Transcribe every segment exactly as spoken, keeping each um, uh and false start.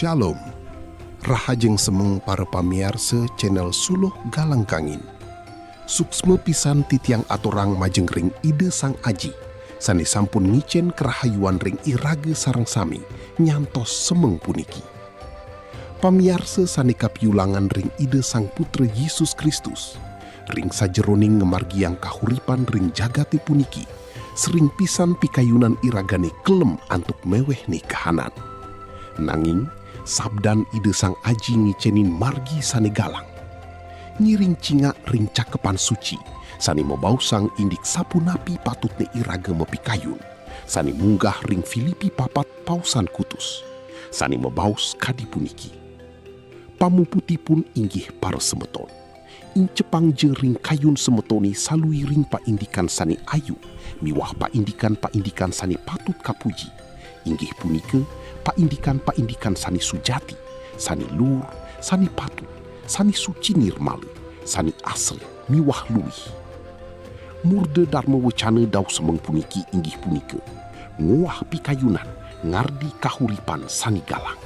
Shalom. Rahajeng semeng para pamiarsa channel Suluh Galang Kangin. Suksma pisan titiang aturang majeng ring Ida Sang Aji, sane sampun ngicen karahayuan ring iraga sareng sami nyantos semeng puniki. Pamiarsa sane kapiulangan ring Ida Sang Putra Yesus Kristus, ring sajeroning ngamargiang kahuripan ring jagate puniki, sering pisan pikayunan iragane kelem antuk mewehne kahanan. Nanging, sabdan Ida Sang Aji ngicenin margi sane galang. Ngiring cingak ring Cakepan Suci, sane mabaosang indik sapunapi patutne iraga mapikayun, sane munggah ring Filipi papat paosan kutus, sane mabaos kadi puniki. Pamuputipun inggih parasemeton. Incepangja ring kayun semetone saluiring paindikan sane ayu miwah paindikan-paindikan sane patut kapuji, inggih punika paindikan-paindikan sane sujati, sane luur, sane patut, sane suci nirmala, sane asri miwah luih. Murda darma wecana dauh semeng puniki inggih punika nguah pikayunan ngardi kahuripan sane galang.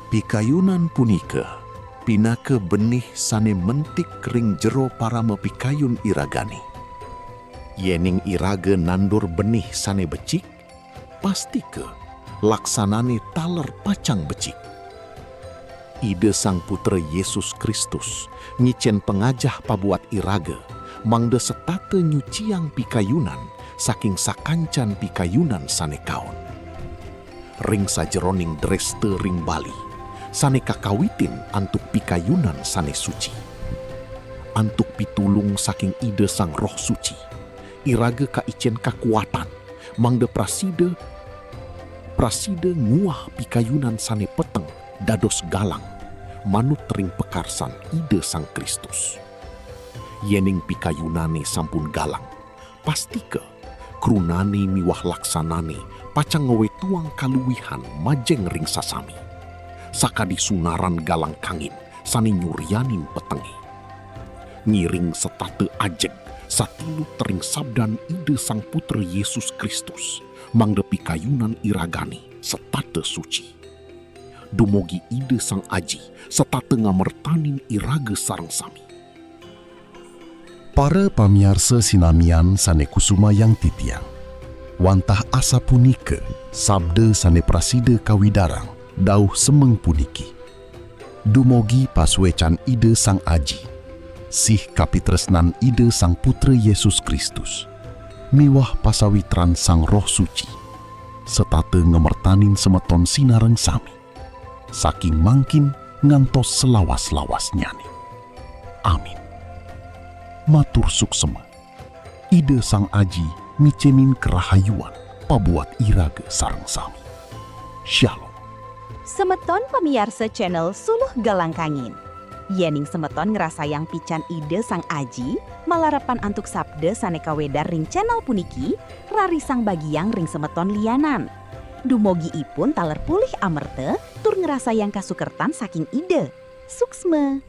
Pikayunan punika pinaka benih sane mentik ring jero parama pikayun iragane. Yening iraga nandur benih sane becik, pastika laksanane taler pacang becik. Ida Sang Putra Yesus Kristus ngicen pangajah pabuat iraga, mangda setata nyuciang pikayunan saking sakancan pikayunan sane kaon. Ring sajeroning dresta ring Bali, sane kakawitin antuk pikayunan sane suci. Antuk pitulung saking Ida Sang Roh Suci, iraga kaicen kakuatan, mangda prasida, prasida nguah pikayunan sane peteng dados galang, manut ring pakarsan Ida Sang Kristus. Yening pikayunane sampun galang, pastika krunane miwah laksanane pacang ngawetuang kaluihan majeng ring sasami. Sakadi sunaran galang kangin sane nyuryanin petenge. Ngiring setata ajeg satinut ring sabdan Ida Sang Putra Yesus Kristus, mangda pikayunan iragane setata suci. Dumugi Ida Sang Aji setata ngamertanin iraga sareng sami. Para pamiarsa sinamian sane kusumayang titiang, wantah asapunika sabda sane prasida kawidarang dauh semeng puniki. Dumugi pasuecan Ida Sang Aji, sih kapitresnan Ida Sang Putra Yesus Kristus, miwah pasawitran Sang Roh Suci, setata ngamertanin semeton sinareng sami, saking mangkin ngantos selawas-lawasnyane. Amin. Matur suksema. Ida Sang Aji micenin karahayuan pabuat iraga sareng sami. Shalom. Semeton pamiarsa channel Suluh Galang Kangin. Yening semeton ngrasayang pican Ida Sang Aji, malarapan antuk sabda sane kawedar ring channel puniki, rarisang bagiang ring semeton lianan. Dumugi ipun taler polih amerta tur ngrasayang kasukertan saking Ida. Suksma.